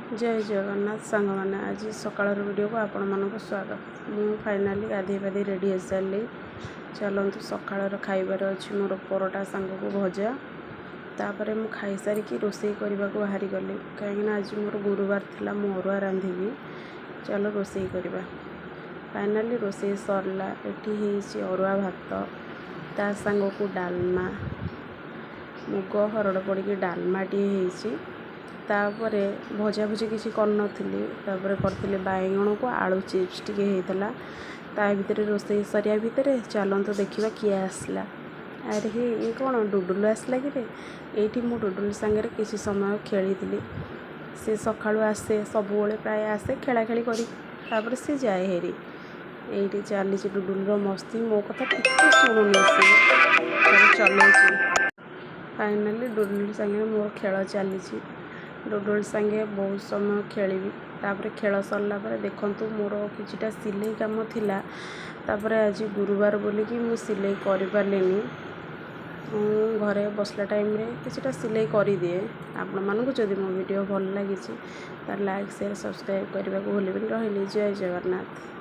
ଜୟ ଜଗନ୍ନାଥ ସାଙ୍ଗମାନେ, ଆଜି ସକାଳର ଭିଡ଼ିଓକୁ ଆପଣମାନଙ୍କୁ ସ୍ୱାଗତ। ମୁଁ ଫାଇନାଲି ଗାଧେଇ ପାଧେଇ ରେଡ଼ି ହେଇସାରିଲି। ଚାଲନ୍ତୁ, ସକାଳର ଖାଇବାର ଅଛି ମୋର ପରଟା ସାଙ୍ଗକୁ ଭଜା। ତାପରେ ମୁଁ ଖାଇସାରିକି ରୋଷେଇ କରିବାକୁ ବାହାରିଗଲି, କାହିଁକିନା ଆଜି ମୋର ଗୁରୁବାର ଥିଲା, ମୁଁ ଅରୁଆ ରାନ୍ଧିବି। ଚାଲ ରୋଷେଇ କରିବା। ଫାଇନାଲି ରୋଷେଇ ସରିଲା। ଏଠି ହେଇଛି ଅରୁଆ ଭାତ, ତା ସାଙ୍ଗକୁ ଡାଲମା, ମୁଗ ହରଡ଼ ପଡ଼ିକି ଡାଲମାଟିଏ ହେଇଛି। ତାପରେ ଭଜାଭୁଜି କିଛି କରିନଥିଲି। ତାପରେ କରିଥିଲି ବାଇଗଣକୁ ଆଳୁ ଚିପ୍ସ ଟିକେ ହେଇଥିଲା। ତା ଭିତରେ ରୋଷେଇ ସରିବା ଭିତରେ ଚାଲନ୍ତୁ ଦେଖିବା କିଏ ଆସିଲା। ଆରେ ହେ, ଇଏ କ'ଣ ଡୁଡୁଲୁ ଆସିଲା କିରେ? ଏଇଠି ମୁଁ ଡୁଡୁଲୁ ସାଙ୍ଗରେ କିଛି ସମୟ ଖେଳିଥିଲି। ସେ ସକାଳୁ ଆସେ, ସବୁବେଳେ ପ୍ରାୟ ଆସେ, ଖେଳା ଖେଳି କରି ତାପରେ ସେ ଯାଏ ହେରି। ଏଇଠି ଚାଲିଛି ଡୁଡୁଲୁର ମସ୍ତି। ମୋ କଥା ଟିକେ ଶୁଣୁନି, ସେ ଚଲେଇଛି। ଫାଇନାଲି ଡୁଡୁଲୁ ସାଙ୍ଗରେ ମୋର ଖେଳ ଚାଲିଛି। ଡୁଡୁଲୁ ସାଙ୍ଗେ ବହୁତ ସମୟ ଖେଳିବି। ତାପରେ ଖେଳ ସରିଲା ପରେ ଦେଖନ୍ତୁ, ମୋର କିଛିଟା ସିଲେଇ କାମ ଥିଲା। ତାପରେ ଆଜି ଗୁରୁବାର ବୋଲିକି ମୁଁ ସିଲେଇ କରିପାରିଲିନି। ମୁଁ ଘରେ ବସିଲା ଟାଇମ୍ରେ କିଛିଟା ସିଲେଇ କରିଦିଏ। ଆପଣମାନଙ୍କୁ ଯଦି ମୋ ଭିଡ଼ିଓ ଭଲ ଲାଗିଛି, ତାହେଲେ ଲାଇକ୍, ସେୟାର, ସବସ୍କ୍ରାଇବ୍ କରିବାକୁ ଭୁଲିବେନି। ରହିଲି, ଜୟ ଜଗନ୍ନାଥ।